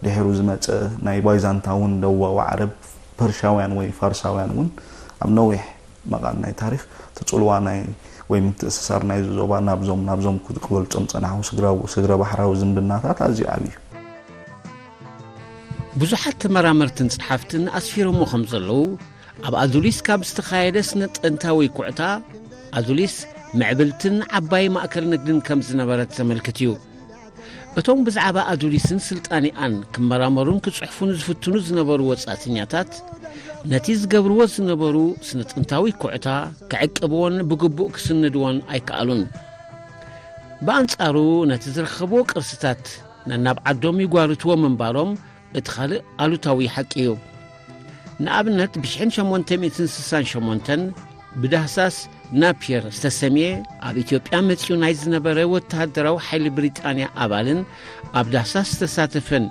ድሒሩ ዝመፀ ናይ ባይዛንታውን ደቡባዊ ዓረብ፣ ፐርሻውያን ወይ ፋርሳውያን እውን ኣብ ነዊሕ መቓን ናይ ታሪኽ እቲ ፅልዋ ናይ ወይ ምትእስሳር ናይዚ ዞባ ናብዞም ናብዞም ክገልፆም ዝፀናሕኹ ስግረ ባሕራዊ ዝምድናታት ኣዝዩ ዓብዪ እዩ። ብዙሓት ተመራመርትን ጸሓፍትን ኣስፊሮሞ ከም ዘለዉ፣ ኣብ ኣዱሊስ ካብ ዝተኻየደ ስነ ጥንታዊ ኩዕታ፣ ኣዱሊስ ምዕብልትን ዓባይ ማእከል ንግድን ከም ዝነበረት ዘመልክት እዩ። እቶም ብዛዕባ ኣዱሊስን ስልጣኔኣን ክመራመሩን ክጽሕፉን ዝፍትኑ ዝነበሩ ወጻእተኛታት፣ ነቲ ዝገብርዎ ዝነበሩ ስነ ጥንታዊ ኩዕታ ክዕቅብዎን ብግቡእ ክስንድዎን ኣይከኣሉን። ብኣንጻሩ፣ ነቲ ዝረኸብዎ ቅርስታት ነናብ ዓዶም ይጓርትዎ ምንባሮም እቲ ካልእ ኣሉታዊ ሓቂ እዩ። ንኣብነት፣ ብ ሸሞንተ ሚእትን ስሳን ሸሞንተን ብዳህሳስ ናፒየር ዝተሰምየ ኣብ ኢትዮጵያ መጺኡ ናይ ዝነበረ ወተሃደራዊ ሓይሊ ብሪጣንያ ኣባልን ኣብ ዳህሳስ ዝተሳተፈን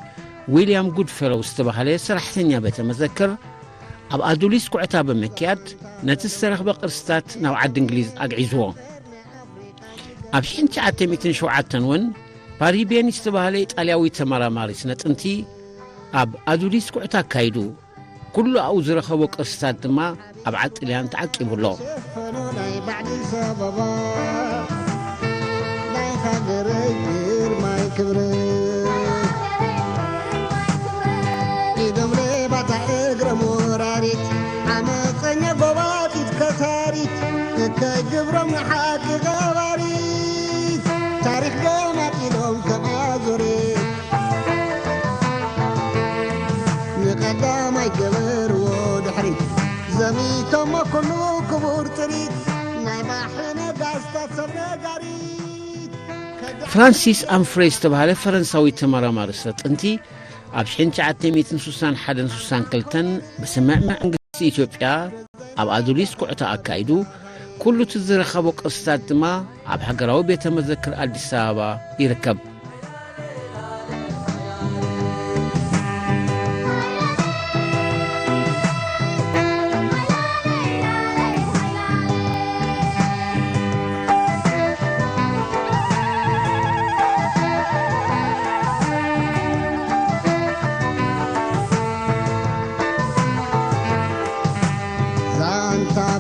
ዊልያም ጉድፈሎው ዝተባህለ ሰራሕተኛ ቤተ መዘክር፣ ኣብ ኣዱሊስ ኩዕታ ብምክያድ ነቲ ዝተረኽበ ቅርስታት ናብ ዓዲ እንግሊዝ ኣግዒዝዎ። ኣብ ሽሕን ትሽዓተ ሚእትን ሸውዓተን እውን ፓሪቤኒ ዝተባህለ ኢጣልያዊ ተመራማሪ ስነ ጥንቲ ኣብ ኣዱሊስ ኩዕታ ኣካይዱ። ኩሉ ኣብኡ ዝረኸቦ ቅርስታት ድማ ኣብ ዓዲ ጥልያን ተዓቂቡ ኣሎ። ሸፈኖ ናይ ባዕዲ ሰበባ ናይ ሃገረይ ግርማይ ክብሪ ኢዶም ሌባታ እግሮም ወራሪት ዓመፀኛ ጎባጢት ከታሪት እከይ ግብሮም ንሓቂ ገባሪት ታሪኽ ገማጢሎም ከም ኣዙሪት ንቐዳማይ ገበርዎ ድሕሪት ዘሚቶሞ ኩሉ ክቡር ጥሪት ናይ ባሕሪ ነጋስታት ሰብ ነጋሪት ከዳ- ፍራንሲስ ኣምፍሬ ዝተባህለ ፈረንሳዊ ተመራማሪ ስነ ጥንቲ ኣብ ሽሕን ትሽዓተ ሚእትን ስሳን ሓደን ስሳን ክልተን ብስምምዕ መንግስቲ ኢትዮጵያ ኣብ ኣዱሊስ ኩዕታ ኣካይዱ ኩሉ እቲ ዝረኸቦ ቅርስታት ድማ ኣብ ሃገራዊ ቤተ መዘክር ኣዲስ ኣበባ ይርከብ።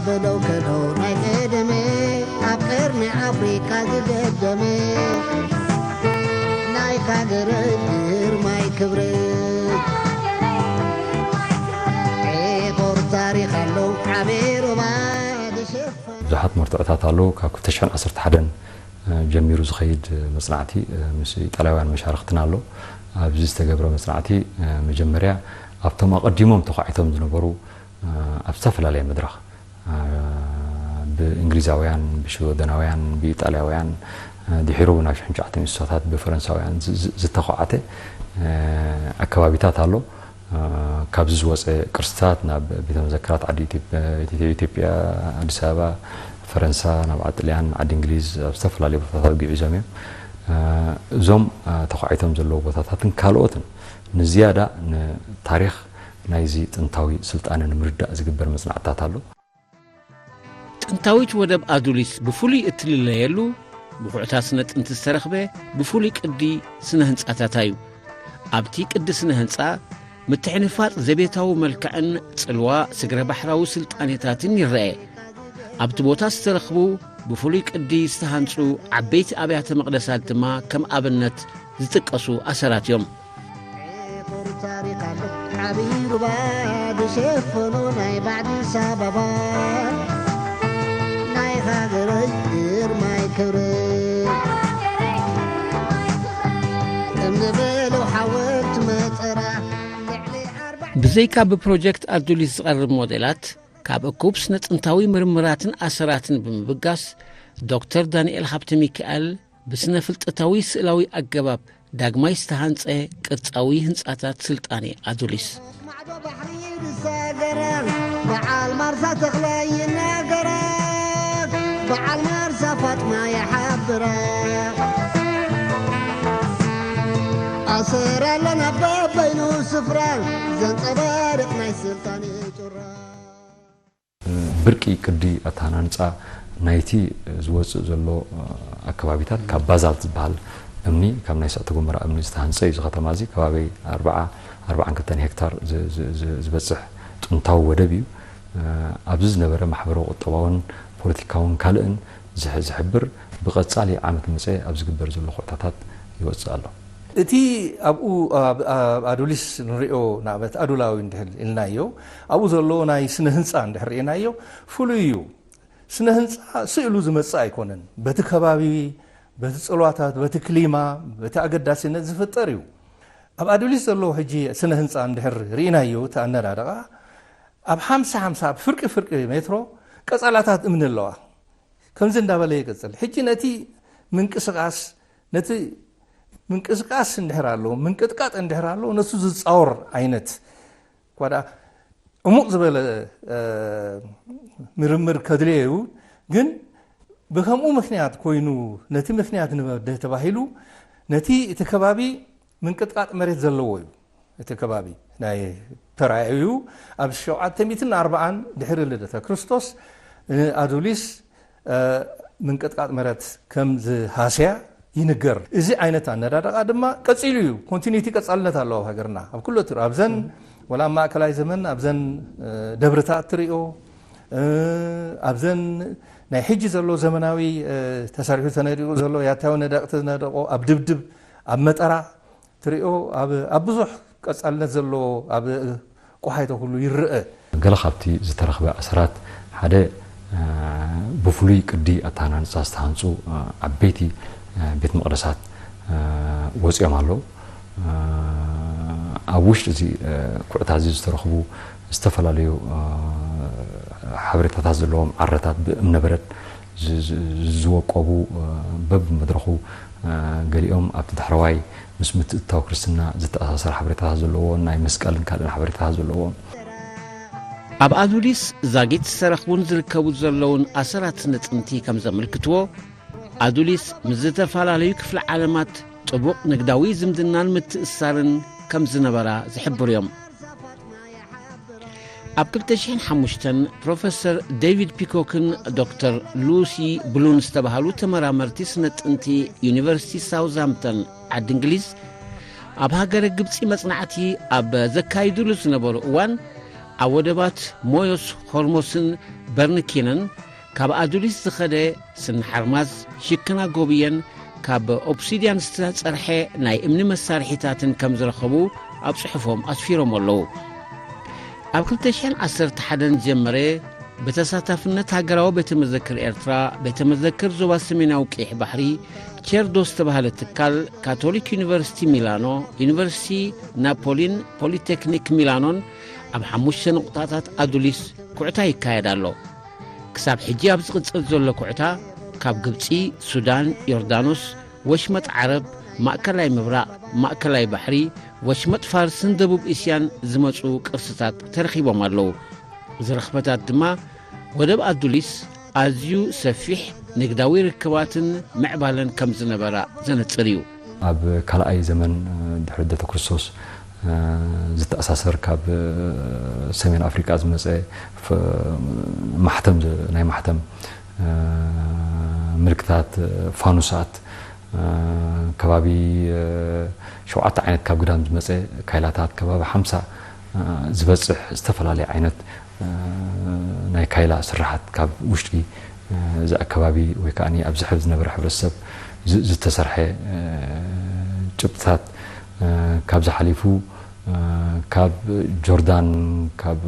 በለው ከሎ ናይ ቀደመ ኣብ ቀርኒ ኣፍሪካ ዝገደመ ናይ ሃገረይ ግርማይ ክብሪ ዕቑር ታሪኽ ኣሎ ዓብይ ሩባ ዝሸፈነ። ብዙሓት መርትዖታት ኣለዉ። ካብ ክልተ ሽሕን ዓሰርተ ሓደን ጀሚሩ ዝኸይድ መጽናዕቲ ምስ ኢጣልያውያን መሻርኽትና ኣሎ። ኣብዚ ዝተገብረ መጽናዕቲ መጀመርያ ኣብቶም ኣቐዲሞም ተዃዒቶም ዝነበሩ ኣብ ዝተፈላለየ መድረኽ ብእንግሊዛውያን፣ ብሽወደናውያን፣ ብኢጣልያውያን ድሒሩ ናብ ሽሕን ትሽዓተ ሚእቲ ስሳታት ብፈረንሳውያን ዝተዃዓተ ኣከባቢታት ኣሎ። ካብዚ ዝወፀ ቅርስታት ናብ ቤተ መዘክራት ዓዲ ኢትዮጵያ፣ ኣዲስ ኣበባ፣ ፈረንሳ፣ ናብ ዓዲ ጥልያን፣ ዓዲ እንግሊዝ፣ ኣብ ዝተፈላለዩ ቦታታት ጉዒዞም እዮም። እዞም ተዃዒቶም ዘለዉ ቦታታትን ካልኦትን ንዝያዳ ንታሪኽ ናይዚ ጥንታዊ ስልጣነ ንምርዳእ ዝግበር መጽናዕትታት ኣሎ። ጥንታዊት ወደብ ኣዱሊስ ብፍሉይ እትልለየሉ ብኹዕታ ስነ ጥንቲ ዝተረኽበ ብፍሉይ ቅዲ ስነ ህንጻታታ እዩ። ኣብቲ ቅዲ ስነ ህንጻ ምትሕንፋጽ ዘቤታዊ መልክዕን ጽልዋ ስግረ ባሕራዊ ስልጣኔታትን ይረአ። ኣብቲ ቦታ ዝተረኽቡ ብፍሉይ ቅዲ ዝተሃንጹ ዓበይቲ ኣብያተ መቕደሳት ድማ ከም ኣብነት ዝጥቀሱ ኣሰራት እዮም። ዕቑር ታሪኽ ኣሎ ዓብዪ ሩባ ዝሸፈኖ ናይ ባዕዲ ኣዲስ ኣበባ ናይ ሃገረይ ግርማይ ክብሪ እምኒ በለው ሓወልቲ መጠራ ልዕሊ ኣርባዕተ ብዘይካ ብፕሮጀክት ኣዱሊስ ዝቐርብ ሞዴላት፣ ካብ እኩብ ስነ ጥንታዊ ምርምራትን ኣሰራትን ብምብጋስ፣ ዶክተር ዳንኤል ሃብተ ሚካኤል ብስነ ፍልጠታዊ ስእላዊ ኣገባብ ዳግማይ ዝተሃንጸ ቅርጻዊ ህንጻታት ስልጣኔ ኣዱሊስ። ማዕዶ ባሕሪ ዝሳገራ በዓል ማርሳ ተኽለ ይናገራ በዓል ማርሳ ፋጥማ ይሓብራ ኣሰር ኣለና በበይኑ ስፍራ ዘንጸባርቕ ናይ ስልጣኔ ጩራ። ብርቂ ቅዲ ኣተሃናንጻ ናይቲ ዝወጽእ ዘሎ ኣከባቢታት ካብ ባዛልት ዝበሃል እምኒ፣ ካብ ናይ ስዕተ ጎመራ እምኒ ዝተሃንጸ እዩ። እዚ ከተማ እዚ ከባቢ ኣርብዓ ኣርብዓን ክልተን ሄክታር ዝ- ዝ- ዝ- ዝበጽሕ ጥንታዊ ወደብ እዩ። ኣብዚ ዝነበረ ማሕበራዊ፣ ቁጠባውን ፖለቲካውን ካልእን ዝሕ- ዝሕብር ብቐጻሊ ዓመት መጸ ኣብ ዝግበር ዘሎ ኩዕታታት ይወጽእ ኣሎ። እቲ ኣብኡ ኣብ ኣብ ኣዱሊስ ንሪኦ ንኣብነት ኣዱላዊ እንድሕር ኢልናዮ ኣብኡ ዘሎ ናይ ስነ ህንፃ እንድሕር ርኢናዮ ፍሉይ እዩ። ስነ ህንፃ ስእሉ ዝመፅእ ኣይኮነን። በቲ ከባቢ፣ በቲ ፅልዋታት፣ በቲ ክሊማ፣ በቲ ኣገዳሲነት ዝፍጠር እዩ። ኣብ ኣዱሊስ ዘሎ ሕጂ ስነ ህንፃ እንድሕር ርኢናዮ እቲ ኣነዳድቓ ኣብ ሓምሳ ሓምሳ ኣብ ፍርቂ ፍርቂ ሜትሮ ቀፃላታት እምኒ ኣለዋ። ከምዚ እንዳበለ ይቅፅል። ሕጂ ነቲ ምንቅስቃስ ነቲ ምንቅስቃስ እንድሕር ኣሎ ምንቅጥቃጥ እንድሕር ኣሎ ነሱ ዝፃወር ዓይነት እኳ ደኣ ዕሙቕ ዝበለ ምርምር ከድልዮ እዩ። ግን ብከምኡ ምክንያት ኮይኑ ነቲ ምክንያት ንመፍትሒ ተባሂሉ ነቲ እቲ ከባቢ ምንቅጥቃጥ መሬት ዘለዎ እዩ። እቲ ከባቢ ናይ ተራእዩ ኣብ ሸውዓተ ሚእትን ኣርባዓን ድሕሪ ልደተ ክርስቶስ ንኣዱሊስ ምንቅጥቃጥ መሬት ከም ዝሃስያ ይንገር። እዚ ዓይነት ኣነዳድቓ ድማ ቀፂሉ እዩ። ኮንቲኒቲ ቀፃልነት ኣለዎ ኣብ ሃገርና ኣብ ኩሉ ትር ኣብዘን ወላ ኣብ ማእከላይ ዘመን ኣብዘን ደብርታት ትሪኦ ኣብዘን ናይ ሕጂ ዘሎ ዘመናዊ ተሰሪሑ ተነዲቑ ዘሎ ያታዊ ነዳቂ ተነደቆ ኣብ ድብድብ ኣብ መጠራ ትሪኦ ኣብ ኣብ ብዙሕ ቀጻልነት ዘለዎ ኣብ ቆሓይቶ ኩሉ ይረአ። ገለ ካብቲ ዝተረኽበ ኣሰራት ሓደ ብፍሉይ ቅዲ ኣተሃናንጻ ዝተሃንጹ ዓበይቲ ቤት መቕደሳት ወጺኦም ኣለዉ። ኣብ ውሽጢ እዚ ኩዕታ እዚ ዝተረኽቡ ዝተፈላለዩ ሓበሬታታት ዘለዎም ዓረታት ብእምነበረድ ዝወቀቡ በብመድረኹ ገሊኦም ኣብቲ ዳሕረዋይ ምስ ምትእትታው ክርስትና ዝተኣሳሰር ሓበሬታታት ዘለዎን ናይ መስቀልን ካልእን ሓበሬታታት ዘለዎን። ኣብ ኣዱሊስ ዛጊት ዝተረኽቡን ዝርከቡ ዘለውን ኣሰራት ስነ ጥንቲ ከም ዘመልክትዎ ኣዱሊስ ምስ ዝተፈላለዩ ክፍለ ዓለማት ጥቡቕ ንግዳዊ ዝምድናን ምትእስሳርን ከም ዝነበራ ዝሕብሩ እዮም። ኣብ ክልተ ሽሕን ሓሙሽተን ፕሮፌሰር ዴቪድ ፒኮክን ዶክተር ሉሲ ብሉን ዝተባህሉ ተመራመርቲ ስነ ጥንቲ ዩኒቨርሲቲ ሳውዝሃምፕተን ዓዲ እንግሊዝ ኣብ ሃገረ ግብጺ መጽናዕቲ ኣብ ዘካይዱሉ ዝነበሩ እዋን ኣብ ወደባት ሞዮስ ሆርሞስን በርንኪንን ካብ ኣዱሊስ ዝኸደ ስኒ ሓርማዝ ሽክና ጎብየን ካብ ኦብሲድያን ዝተጸርሐ ናይ እምኒ መሳርሒታትን ከም ዝረኸቡ ኣብ ጽሑፎም ኣስፊሮም ኣለዉ። ኣብ ክልተ ሽሕን ዓሰርተ ሓደን ዝጀመረ ብተሳታፍነት ሃገራዊ ቤተ መዘክር ኤርትራ፣ ቤተ መዘክር ዞባ ሰሜናዊ ቀይሕ ባሕሪ፣ ቸርዶ ዝተባህለ ትካል፣ ካቶሊክ ዩኒቨርሲቲ ሚላኖ፣ ዩኒቨርሲቲ ናፖሊን ፖሊቴክኒክ ሚላኖን ኣብ ሓሙሽተ ነቑጣታት ኣዱሊስ ኩዕታ ይካየድ ኣሎ። ክሳብ ሕጂ ኣብ ዝቕጽል ዘሎ ኩዕታ ካብ ግብጺ፣ ሱዳን፣ ዮርዳኖስ፣ ወሽመጥ ዓረብ፣ ማእከላይ ምብራቕ፣ ማእከላይ ባሕሪ፣ ወሽመጥ ፋርስን ደቡብ እስያን ዝመጹ ቅርስታት ተረኺቦም ኣለዉ። እዚ ረኽበታት ድማ ወደብ ኣዱሊስ ኣዝዩ ሰፊሕ ንግዳዊ ርክባትን ምዕባለን ከም ዝነበራ ዘነጽር እዩ። ኣብ ካልኣይ ዘመን ድሕሪ ልደተ ክርስቶስ ዝተኣሳሰር ካብ ሰሜን ኣፍሪቃ ዝመጸ ፍ-፣ ማሕተም ዝ-፣ ናይ ማሕተም ምልክታት፣ ፋኑሳት፣ ከባቢ ሸውዓተ ዓይነት ካብ ግዳም ዝመጸ ካይላታት፣ ከባቢ ሓምሳ ዝበጽሕ ዝተፈላለየ ዓይነት ናይ ካይላ ስራሓት ካብ ውሽጢ እዚ ኣከባቢ ወይ ከኣ ኣብዚ ሕብ ዝነበረ ሕብረተሰብ ዝ-፣ ዝተሰርሐ ጭብጥታት፣ ካብዚ ሓሊፉ ካብ ጆርዳን፣ ካብ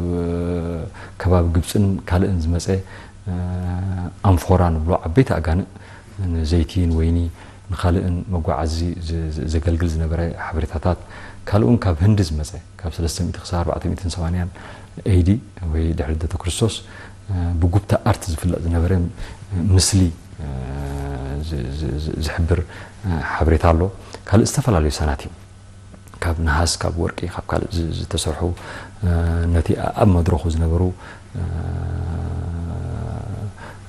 ከባቢ ግብጽን ካልእን ዝመጸ ኣንፎራ ንብሎ ዓበይቲ ኣጋንእ ንዘይቲ፣ ንወይኒ፣ ንኻልእን መጓዓዚ ዝ-፣ ዝ-፣ ዘገልግል ዝነበረ ሓበሬታታት፣ ካልእ እውን ካብ ህንዲ ዝመጸ፣ ካብ ሰለስተ ሚእቲ ክሳብ ኣርባዕተ ሚእትን ሰማንያን ኤ ዲ ወይ ድሕሪ ልደተ ክርስቶስ፣ እ፣ ብጉብታ ኣርት ዝፍለጥ ዝነበረ፣ እ፣ ምስሊ፣ እ፣ ዝ-፣ ዝ-፣ ዝ-፣ ዝሕብር፣ እ፣ ሓበሬታ ኣሎ። ካልእ ዝተፈላለዩ ሳናቲም፣ ካብ ነሃስ፣ ካብ ወርቂ፣ ካብ ካልእ ዝ-፣ ዝተሰርሑ፣ እ፣ ነቲ ኣ-፣ ኣብ መድረኹ ዝነበሩ፣ እ፣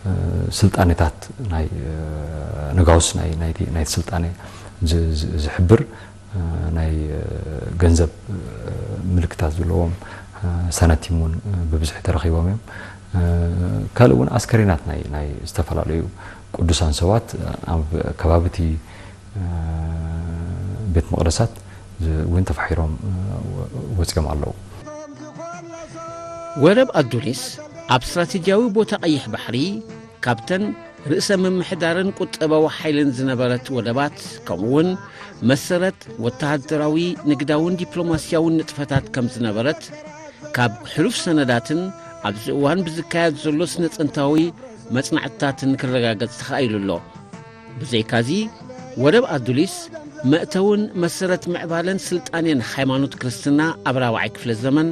እ፣ ስልጣኔታት ናይ፣ እ፣ ነጋውስ ናይ፣ ናይቲ፣ ናይቲ ስልጣኔ ዝ-፣ ዝ-፣ ዝሕብር፣ እ፣ ናይ፣ እ፣ ገንዘብ፣ እ፣ ምልክታት ዘለዎም፣ እ፣ ሳናቲም እውን፣ እ፣ ብብዝሒ ተረኺቦም እዮም። እ፣ ካልእ እውን ኣስከሬናት ናይ፣ ናይ ዝተፈላለዩ ቅዱሳን ሰባት ኣብ ከባቢ እቲ፣ እ፣ ቤት መቕደሳት ዝ-፣ እውን ተፋሒሮም፣ እ፣ ወ-፣ ወጺኦም ኣለዉ። ወደብ ኣዱሊስ ኣብ ስትራቴጂያዊ ቦታ ቀይሕ ባሕሪ ካብተን ርእሰ ምምሕዳርን ቁጠባዊ ሓይልን ዝነበረት ወደባት፣ ከምኡውን መሰረት ወተሃደራዊ፣ ንግዳውን ዲፕሎማስያውን ንጥፈታት ከም ዝነበረት ካብ ሕሉፍ ሰነዳትን ኣብዚ እዋን ብዝካየድ ዘሎ ስነ-ጥንታዊ መጽናዕትታትን ክረጋገጽ ተኻኢሉ ኣሎ። ብዘይካዚ፣ ወደብ ኣዱሊስ መእተውን መሰረት ምዕባለን ስልጣኔን ሃይማኖት ክርስትና ኣብ ራብዓይ ክፍለ ዘመን፣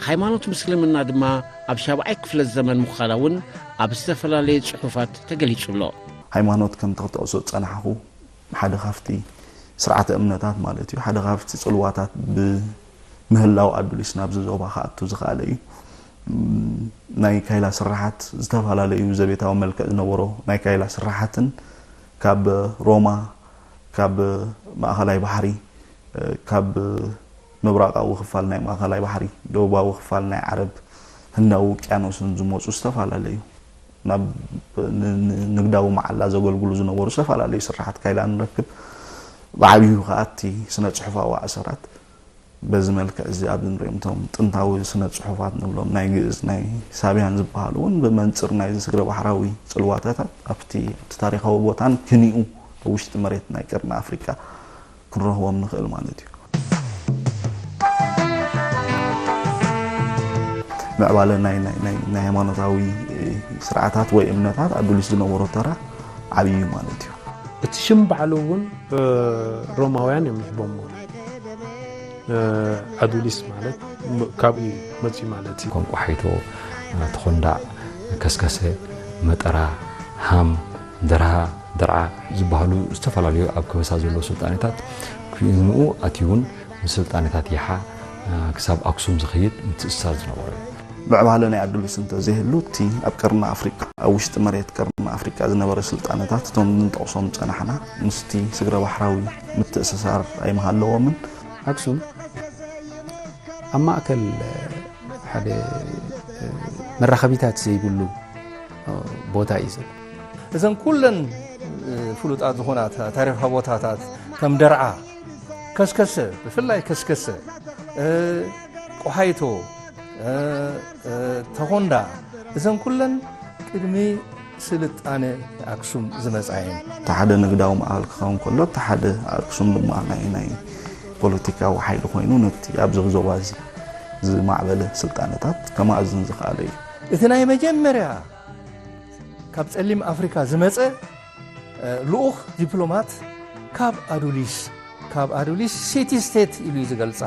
ሃይማኖት ምስልምና ድማ ኣብ ሻብዓይ ክፍለ ዘመን ምዃና እውን ኣብ ዝተፈላለየ ጽሑፋት ተገሊጹ ኣሎ። ሃይማኖት ከምቲ ክጠቕሶ ዝጸናሕኹ፣ ሓደ ካብቲ ስርዓተ እምነታት ማለት እዩ፣ ሓደ ካብቲ ጽልዋታት ብምህላው ኣዱሊስ ናብዚ ዞባ ክኣቱ ዝኸኣለ እዩ። እም፣ ናይ ካይላ ስራሓት ዝተፈላለዩ ዘቤታዊ መልክዕ ዝነበሮ ናይ ካይላ ስራሓትን ካብ ሮማ፣ ካብ ማእኸላይ ባሕሪ፣ እ፣ ካብ ምብራቓዊ ክፋል ናይ ማእኸላይ ባሕሪ፣ ደቡባዊ ክፋል ናይ ዓረብ፣ ህንዳዊ ውቅያኖስን ዝመጹ ዝተፈላለዩ ናብ ን-፣ ን-፣ ንግዳዊ መዓላ ዘገልግሉ ዝነበሩ ዝተፈላለዩ ስራሓት ካይላ ንረክብ። ብዓብዩ ከኣ እቲ ስነ ጽሑፋዊ ኣሰራት በዚ መልክዕ እዚ ኣብዚ ንሪኦም እቶም ጥንታዊ ስነ ጽሑፋት ንብሎም ናይ ግእዝ፣ ናይ ሳብያን ዝበሃሉ እውን ብመንጽር ናይዚ ስግረ ባሕራዊ ጽልዋታታት ኣብቲ፣ ኣብቲ ታሪኻዊ ቦታን ክንኡ ኣብ ውሽጢ መሬት ናይ ቀርኒ ኣፍሪቃ ክንረኽቦም ንኽእል ማለት እዩ። ምዕባለ ናይ፣ ናይ፣ ናይ፣ ናይ ሃይማኖታዊ፣ እ፣ ስርዓታት ወይ እምነታት ኣዱሊስ ዝነበሮ ተራ ዓብዪ እዩ ማለት እዩ። እቲ ሽም ባዕሉ እውን፣ እ፣ ሮማውያን እዮም ይህቦምዎ። እ፣ ኣዱሊስ ማለት ም-፣ ካብኡ እዩ መፂኡ ማለት እዩ። ከም ቆሓይቶ፣ እ፣ ተኾንዳዕ፣ ከስከሰ፣ መጠራ፣ ሃም፣ ደርሃ፣ ደርዓ ዝበሃሉ ዝተፈላለዩ ኣብ ከበሳ ዘለዉ ስልጣኔታት፣ ኩንኡ ኣትዩ እውን ንስልጣኔታት ይሓ፣ እ፣ ክሳብ ኣክሱም ዝኸይድ ምትእስሳር ዝነበሮ እዩ። ምዕባለ ናይ ኣዱሊስ እንተዘይህሉ፣ እቲ ኣብ ቀርኒ ኣፍሪቃ፣ ኣብ ውሽጢ መሬት ቀርኒ ኣፍሪቃ ዝነበረ ስልጣነታት፣ እቶም ንጠቕሶም ዝጸናሕና፣ ምስቲ ስግረ ባሕራዊ ምትእስሳር ኣይምሃለዎምን። ኣክሱም ኣብ ማእከል ሓደ መራኸቢታት ዘይብሉ ቦታ እዩ ዘሎ። እዘን ኩለን ፍሉጣት ዝኾና ታ-፣ ታሪኻዊ ቦታታት ከም ደርዓ፣ ከስከሰ፣ ብፍላይ ከስከሰ፣ እ፣ ቆሓይቶ፣ እ፣ እ፣ ተኾንዳ፣ እዘን ኩለን ቅድሚ ስልጣነ ኣክሱም ዝመጻ እየን። እቲ ሓደ ንግዳዊ ማእኸል ክኸውን ከሎ፣ እቲ ሓደ ኣክሱም ድማ ናይ ናይ ፖለቲካዊ ሓይሊ ኮይኑ ነቲ ኣብዚ ዞባ እዚ ዝማዕበለ ስልጣነታት ከማእዝን ዝኸኣለ እዩ። እቲ ናይ መጀመርያ ካብ ጸሊም ኣፍሪካ ዝመጸ ልኡኽ ዲፕሎማት ካብ ኣዱሊስ ካብ ኣዱሊስ ሲቲ ስቴት ኢሉ እዩ ዝገልጻ።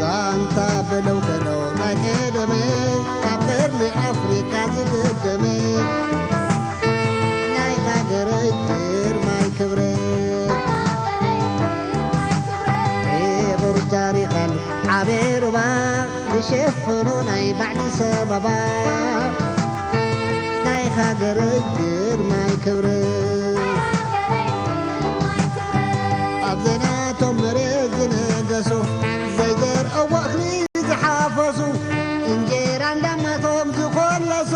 ዛንታ በለው በለው ናይ ቀደመ ካብ ቀርኒ ኣፍሪካ ዝገደመ ናይ ሃገረይ ግርማይ ክብረ ዒቡር ታሪኸን ዓቢ ሩባ ዝሸፍኖ ናይ ባዕዲ ሰበባ ናይ ሃገረይ ግርማይ ክብረ ኣብ ዘይናቶም መሬት ዝነገሱ ዘይዘርአዎ እኽሊ ዝሓፈሱ እንጀራ እንዳማቶም ዝኾለሱ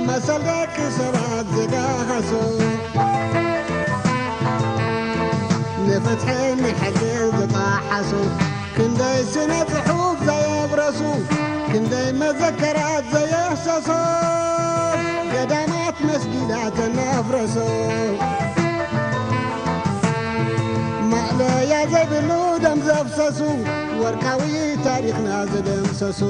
መሰል ደቂ ሰባት ዝዳኸሱ ንፍትሕን ንሕግን ዝጠሓሱ ክንደይ ስነ ጽሑፍ ዘየብረሱ ክንደይ መዘከራት ዘየህሰሱ ገዳማት መስጊዳት እናፍረሱ ማእለያ ዘይብሉ ደም ዘፍሰሱ ወርቃዊ ታሪኽና ዝደምሰሱ